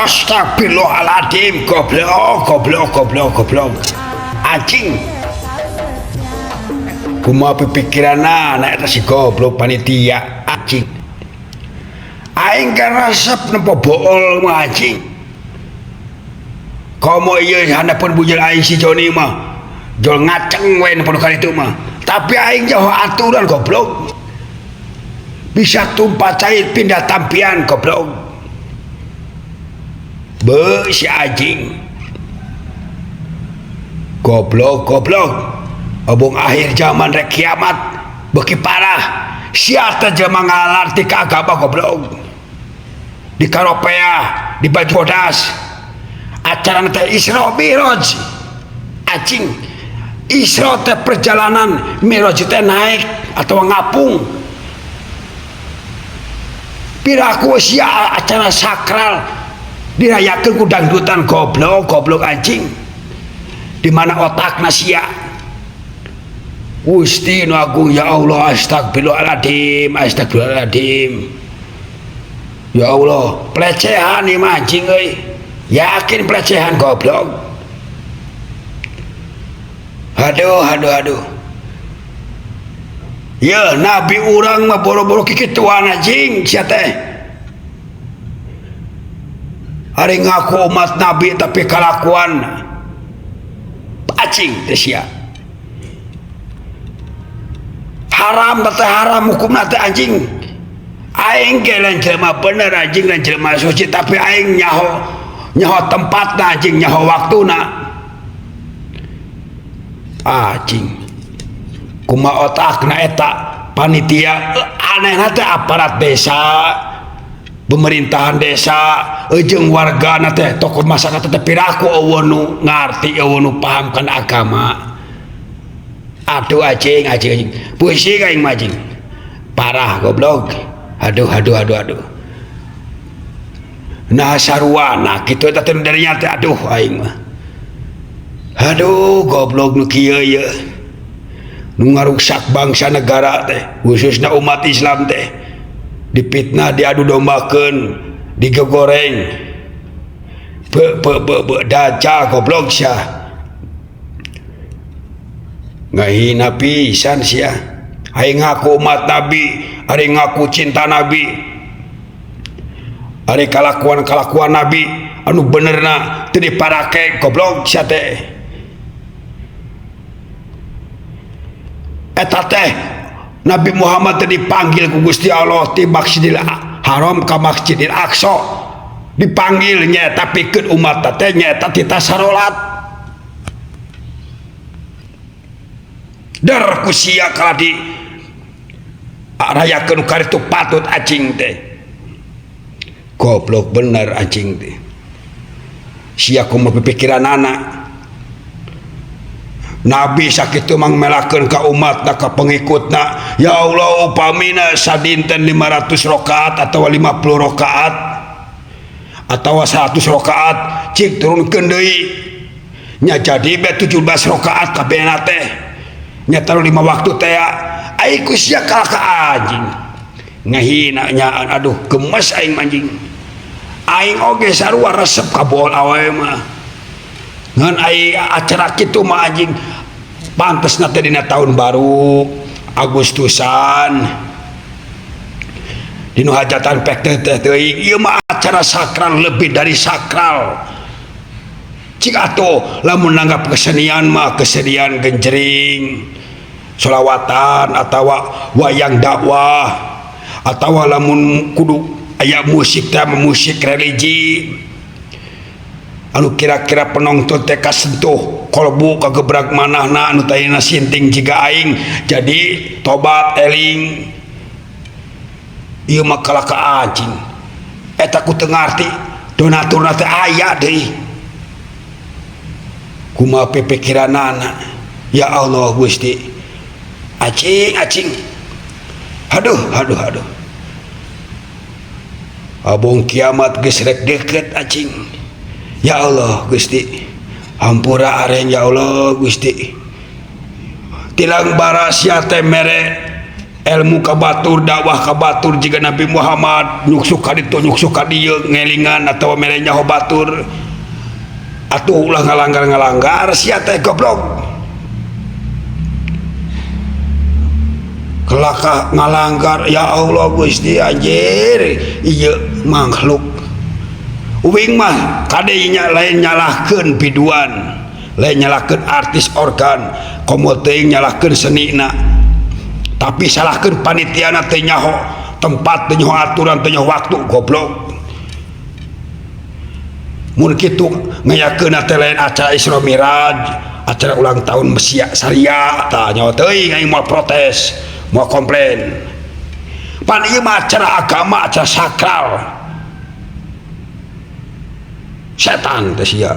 Astagfirullahaladzim, goblok, goblok, goblok, goblok. Anjing. Kumaha pipikiranana eta si goblok panitia anjing. Aing kan resep nempo bool mah anjing. Komo ieu handapeun bujal aing si Joni mah. Jol ngaceng we nempo nu karitu mah. Tapi aing jauh aturan goblok. Bisa tumpah cair pindah tampian goblok. Be si anjing. Goblok goblok. Obong akhir zaman rek kiamat beuki parah. Sia teh jelema ngalarti ka agama goblok. Di karopea, di baju bodas. Acara teh Isra Mi'raj. Anjing. Isra teh perjalanan, Mi'raj teh naik atau ngapung. Piraku sia acara sakral dirayakeun ku dangdutan goblok goblok anjing. Di mana otakna sia? Gusti nu agung ya Allah, astagfirullahaladzim, astagfirullahaladzim. Ya Allah, pelecehan ieu mah anjing euy. Yakin pelecehan goblok. Aduh aduh aduh. Ya nabi urang mah boro-boro kikituan anjing sia teh. Ari ngaku umat nabi tapi kalakuan acing teh sia. Haram teh haram hukumna teh anjing. Aing ge lain jelema bener anjing, lain jelema suci, tapi aing nyaho nyaho tempatna anjing, nyaho waktuna. Anjing. Kumaha otakna eta panitia anehna teh aparat desa, pemerintahan desa, jeung wargana teh tokoh masyarakat teh piraku eueuh nu ngarti, eueuh nu paham kana agama. Aduh anjing anjing anjing. Pusing aing mah anjing. Parah goblok. Aduh aduh aduh aduh. Nah sarua kitu eta teh darinya teh aduh aing mah. Aduh goblok nu kieu ieu. Nu ngaruksak bangsa negara teh, khususna umat Islam teh. Dipitnah, diadu dombakeun, digegoreng. Be be be be dajjal goblok sia. Ngahina pisan sia. Aing ngaku umat nabi, ari ngaku cinta nabi. Ari kalakuan-kalakuan nabi anu benerna teu diparake goblok sia teh. Eta teh Nabi Muhammad teh dipanggil ku Gusti Allah ti Masjidil Haram ka Masjidil Aqsa. Dipanggil nyaeta pikeun umat teh nyaeta tita sarolat. Der ku sia kaladi rayakeun karitu patut anjing teh. Goblok bener anjing teh. Sia kumaha pikiranana. Nabi sakitu mangmelakeun ka umatna ka pengikutna, ya Allah upamina sadinten 500 rakaat atawa 50 rakaat atawa 100 rakaat cik turunkeun deui nya jadi be 17 rakaat kabehna teh nya taruh 5 waktu teh ai ku sia kalah ka anjing ngahina nyaan aduh gemes aing anjing. Aing oge sarua resep ka bool awewe mah. Ngan ai acara kitu mah anjing pantesna teh dina tahun baru Agustusan dinu hajatan pek teh teh teuing ieu mah acara sakral lebih dari sakral. Cik atuh lamun nanggap kesenian mah kesenian genjering solawatan atawa wayang dakwah atawa lamun kudu aya musik teh musik religi anu kira-kira penonton teh kasentuh kolbu kagebrak manahna anu tayina sinting jiga aing jadi tobat eling ieu mah kalah ka anjing eta ku teu ngarti donaturna teh aya deui kumaha pipikiranana ya Allah Gusti acing acing aduh aduh aduh abong kiamat geus rek deket acing. Ya Allah Gusti hampura areng ya Allah Gusti. Tilang bara sia teh mere Ilmu ka batur, dakwah ka batur jiga Nabi Muhammad, nyuksuk ka ditu, nyuksuk ka dieu, ngelingan atawa mere nyaho batur. Atuh ulah ngalanggar-ngalanggar sia teh goblok. Kelakah ngalanggar ya Allah Gusti anjir ieu makhluk. Uing mah kade nya lain nyalahkeun biduan, lain nyalahkeun artis organ, komo teuing nyalahkeun senina. Tapi salahkeun panitiana teh nyaho tempat, teh nyaho aturan, teh nyaho waktu, goblok. Mun kitu ngayakeunna teh lain acara Isra Miraj, acara ulang tahun Mesia Saria, tah nyaho teuing aing moal protes, moal komplain. Pan ieu mah acara agama, acara sakral. Setan teh sia.